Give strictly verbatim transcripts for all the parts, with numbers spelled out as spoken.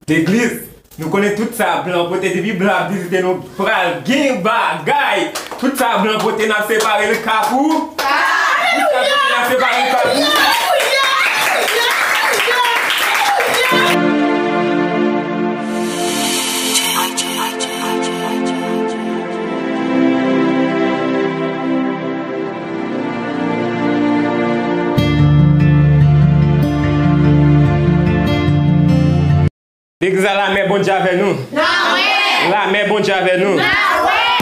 Legliz, nou konnen tout sa blan pote, depi blan ap vizite nou, pral gen bagay. Tout sa blan pote, n ap separe l Kafou. Tout sa blan pote, n ap separe l Kafou. Legliz la, lamè Bondye avè nou. Lamè Bondye avè nou.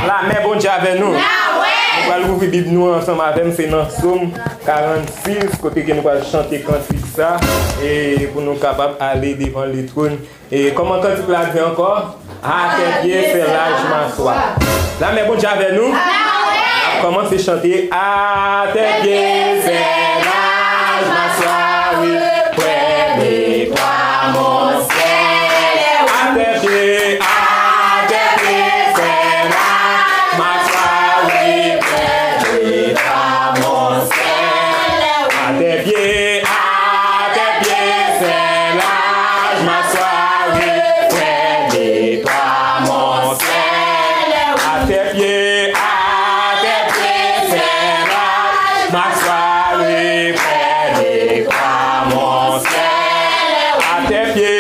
Lamè Bondye avè nou. Nou pral ouvri Bib nou ansanm avè m, se nan Sòm karannsis, kote ke nou pral chante kantik sa, e pou nou kapab ale devan letwòn. E kòman kantik la di ankò? Atè pye sèlaj maswa. Lamè Bondye avè nou. N ap kòmanse chante. Atè pye sèlaj maswa, wi, prè de twa, mon Seyè. Atè pye, atè pye sèlaj maswa, wi, prè de twa, mon Seyè. Atè pye, atè pye sèlaj maswa, wi, prè de twa, mon Seyè. Atè pye, atè pye sèlaj maswa, wi, prè de twa, mon Seyè. Atè pye,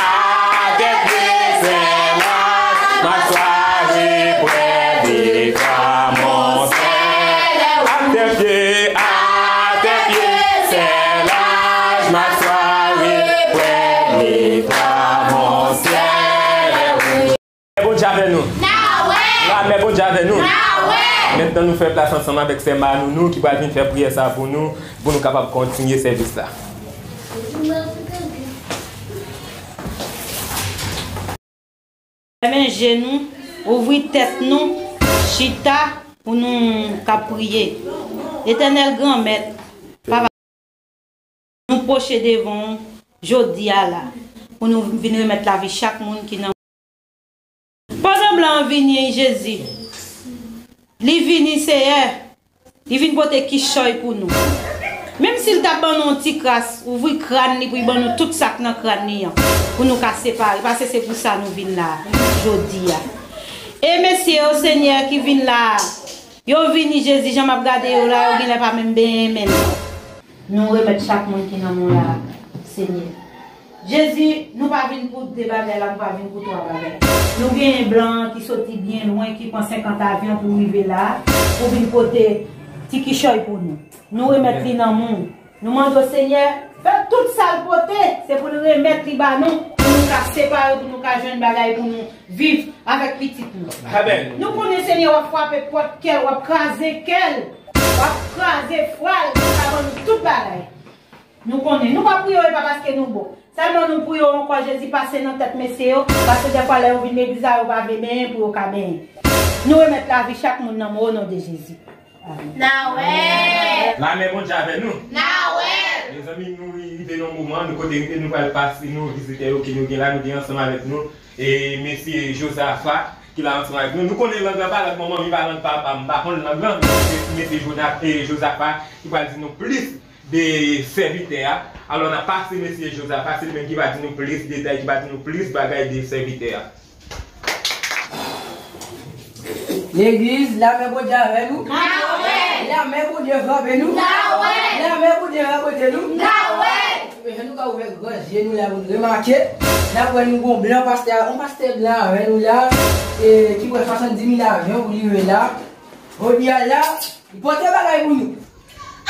atè pye sèlaj maswa, wi, prè de twa, mon Seyè. Atè pye, atè pye sèlaj maswa, wi, prè de twa, mon Seyè. Bondye avè nou. Lamè Bondye avè nou. Mentnan nou fè plas ansanm avèk sè Manounou ki pral vin fè priyè sa pou nou, pou nou kapab kontinye sèvis la. Fèmen je nou, ouvri tèt nou, chita pou nou ka priye. Letènèl Granmèt, Papa, nou pwoche devan w jodi a la, pou nou vin remèt lavi chak moun ki nan. Pandan blan an vini, Jezi, li vini, Seyè, li vin pote kichòy pou nou. Menm si l ta ban nou yon ti kras, ouvri kràn li pou l ban nou tout sa k nan kràn li an, pou nou ka separe, paske se pou sa nou vin la jodi a. E mesye yo, Senyè, ki vin la, yo vini, Jezi, jan m ap gade yo la, yo genlè pa menm benyen men. Nou remèt chak moun ki nan men w la, Senyè. Jezi, nou pa vin pou de bagay la, nou pa vin pou twa bagay. Nou genyen blan ki soti byen lwen, ki pran senkant avyon pou rive la, pou vin pote ti kichòy pou nou. Nou remèt li nan men w. Nou mande w, Senyè, fè tout sa l pote, se pou l remèt li ba nou, pou nou ka separe, pou nou ka jwenn bagay pou nou viv avèk pitit nou. Amèn. Nou konnen, Senyè, w ap frape pòt kè l, w ap kraze kè l, w ap kraze fwa l, pou l ka ban nou tout bagay. Nou konnen. Nou pa priye w, e pa paske nou bon. Sèlman nou priye w ankò, Jezi, pase nan tèt mesye yo, paske dèfwa lè yo vin legliz la, yo pa vle benyen pou yo ka benyen. Nou remèt lavi chak moun nan men w, o non de Jezi. Amèn. Lamè Bondye avè nou. Mezanmi, nou rive nan moman, nou kote rive, nou pral pase, nou vizitè yo ke nou gen la, nou gen ansanm avèk nou, e mesye Jozafa, ki la ansanm avèk nou. Nou konnen lang lan pa lang manman m, li pa lang papa m, m pa konn lang lan, men se mesye Jona-, e Jozafa, ki pral di nou plis de sèvitè a. Alò, n ap pase mesye Jozafa, se li menm ki va di nou plis detay, ki va di nou plis bagay de sèvitè a. Legliz, lamè Bondye avè nou. Lamè Bondye frape nou. Lamè Bondye rapote nou. Jan nou ka ouvè gran je nou la pou n remake, n ap wè nou gon blan pastè, yon pastè blan avè nou la, e, ki pran swasanndimil avyon pou li rive la. Jodi a la, li pote bagay pou nou.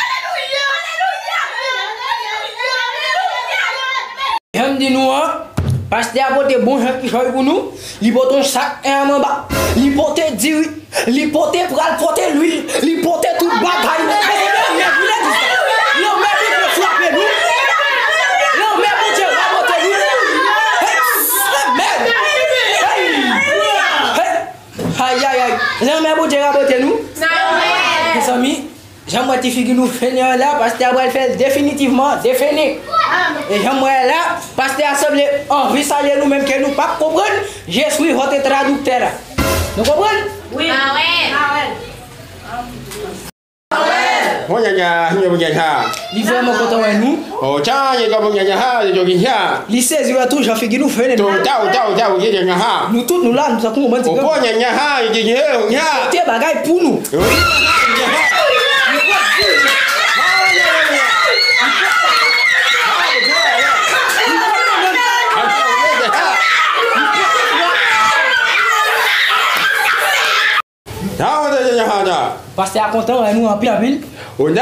Alelouya! Jan m di nou an, pastè a pote bon jan kichòy pou nou. Li pote yon sak en a manba. Li pote diri. Li pote pral pote lwil. Li pote tout bagay. Mezanmi, lanmè vin legliz la. Lanmè Bondye frape nou. Lanmè Bondye rapote nou. Amèn. Ayayay. Lanmè Bondye rapote nou. Mezanmi, jan m wè ti figi nou fenyan la, pastè a pral fè l definitivman defene. E jan m wè la, pastè a sanble anvi salye nou menm ke nou p ap konprann. Je suis votre traducteur. Nou konprann? Wi. Bon, nya, nya, nya, nya, nya. Li vrèman kontan wè nou. O, tcha, nya, nya, nya, nya, nya, nya. Li sezi wè tou jan figi nou fè, nya. Tou, ta, ta, ta, nya, nya, nya, nya. Nou tout, nou la, nou tankou yon bandi gang. O, nya, nya, nya, nya, nya. Pote bagay pou nou. Wi. Pastè a kontan wè nou anpil, anpil. Li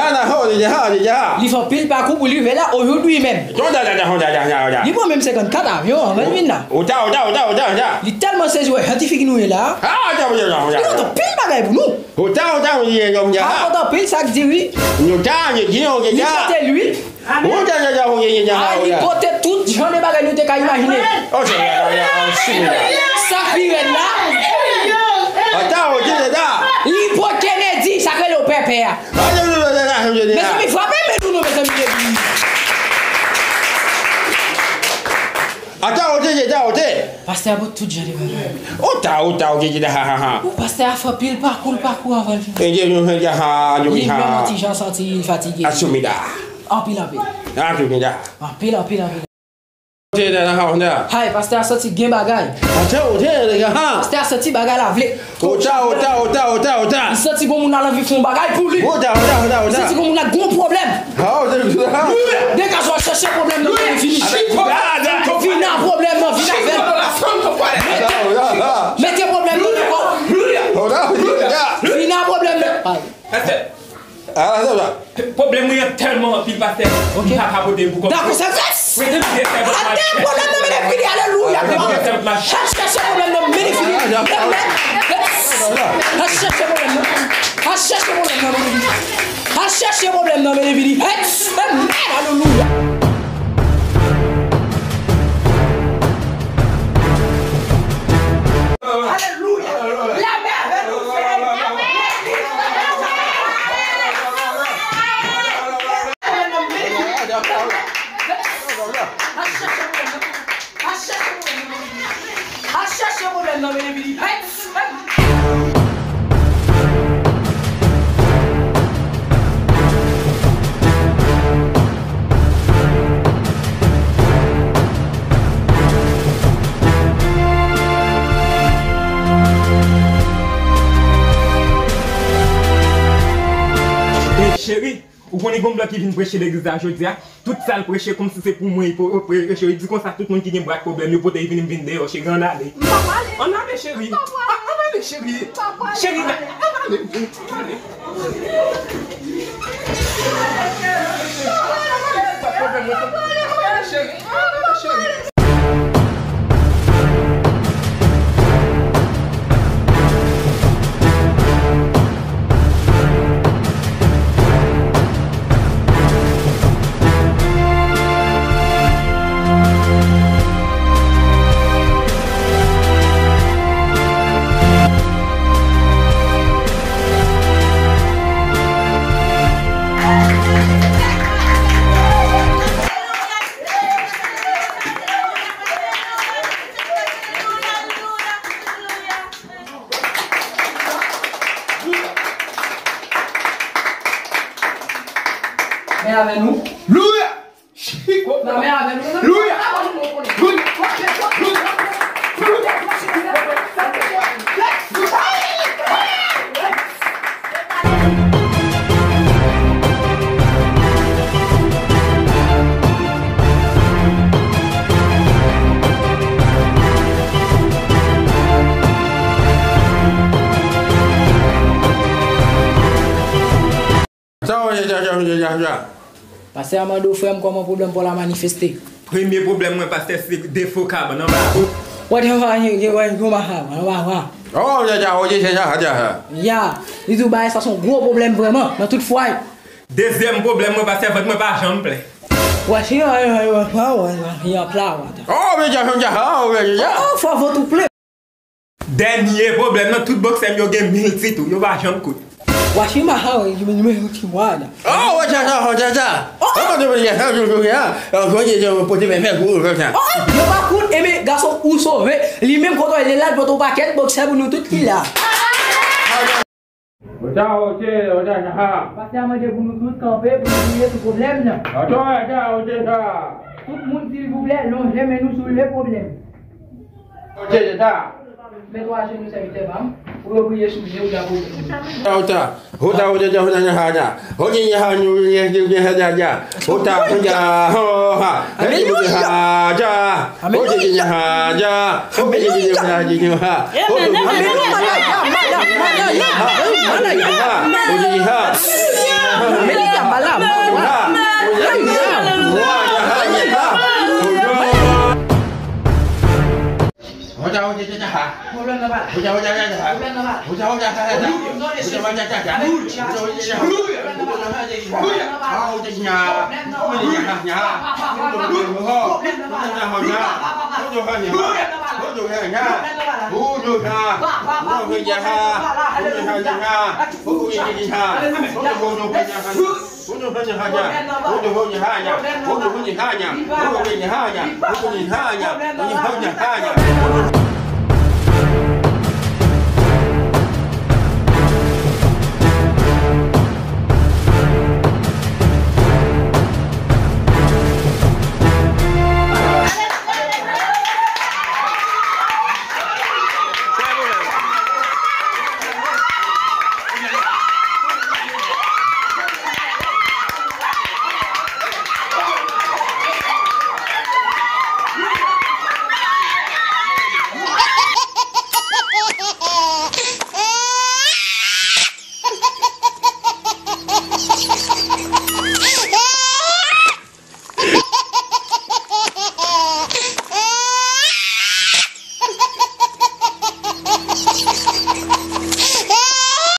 fè anpil pakou pou li rive la, ojodwi menm. Li pran menm senkannkat avyon anvan l vin la. Li tèlman sezi wè jan ti figi nou ye la. Li kontan anpil bagay pou nou. Li kontan anpil, sa k di wi. Li pote lwil. Ou ta, ta, ta, ou ye, ye, ye, Ah, li pote tout jan de bagay nou te ka imajine. Sa pi rèd la. Li pote Kennedy, sa k rele w pèpè a. Mezanmi, frape men nou non, mezanmi, depi. Pastè a pote tout jan de bagay. Ou pastè a fè pil pakou, l pakou avan l vini. Li menm yon ti jan santi l fatige. Anpil, anpil. Anpil, anpil, anpil. Hay, pastè a santi gen bagay. Pastè a santi bagay la vle. Li santi gon moun nan anvi fè yon bagay pou li. Li santi gon moun nan gon pwoblèm. Degaje w, al chèche pwoblèm nan, vini. Vin nan pwoblèm nan, vin avè l. Mete pwoblèm nan nan kò w. Vin nan pwoblèm nan. Pastè, pwoblèm mwen an tèlman anpil, pastè. M pa ka pote l pou kòm. Dakò, se fès. Atè pwoblèm nan, mennen fini, alelouya. Al chèche pwoblèm nan, mennen fini. Al chèche pwoblèm nan. Al chèche pwoblèm nan, mennen fini. Al chèche pwoblèm nan, mennen fini. Amen, alelouya. Alelouya. Lame avè nou, frè. Al chèche pwoblèm nan. Al chèche pwoblèm nan. Al chèche pwoblèm nan, men vini. Hey, cheri, ou konnen gon blòd ki vin preche legliz la jodi a? Tout sa l preche kòmsi se pou mwen li preche. Li di konsa tout moun ki gen bwat pwoblèm yo pote li vini, m vin dèyè w, cheri, ann ale. M p ap ale. Ann ale, cheri. M p ap ale. Ann ale, cheri. M p ap ale. Cheri, ann ale. Ann ale. Men avè nou. Louya! Chiko! Nan men avè nou. Louya! Louya! Louya! Sa w ye, ja, ja, ja, ja, ja. Pastè a mande w, frè m, kòman pwoblèm pa w la manifeste? Premye pwoblèm mwen, pastè, se defo kabann anba. Wè, gen yon, gen yon, gen yon maha anba, anba. Oh, ja, ja, oh, ja, ja, ja, ja. Ya, li di w bagay sa se yon gwo pwoblèm vrèman nan tout fwaye. Dezyèm pwoblèm mwen, pastè, vant mwen pa janm plen. Wè, si yon, yon, yon, yon, yon, yon pla, wè. Oh, men ja, ja, oh, ja, ja. Oh, fò vant ou plen. Dènye pwoblèm nan, tout bòksè m yo gen mil ti tou, yo pa janm kout. Washing machine, yo, yo, yo, yo, yo, wada. Oh, wè, sa, sa, sa, sa. Oh, oh. Oh, mwen, mwen, mwen, mwen, mwen, mwen, mwen, mwen, pote mè, mè, mè, mè, mè. Oh, yo pa kout, e men, gason, ou sove. Li menm, kote w ye la, l pote yon pakèt bòksè pou nou tout ki la. Ota, ote, ota, ha. Pastè a mande pou nou tout kanpe, pou nou priye sou pwoblèm nan. Ota, ota, ote, ha. Tout moun, silvouplè, lonje men nou soulve pwoblèm. Ote, ota. Mete ajenou, sèvitè pa m, pou yo priye sou li, ou dako. Ota, ota, ota, ota, ota, ota. Ota, ota, ota, ota, ota. Ota, ota, ha, ha. Aleluya. Aleluya. Aleluya. Aleluya.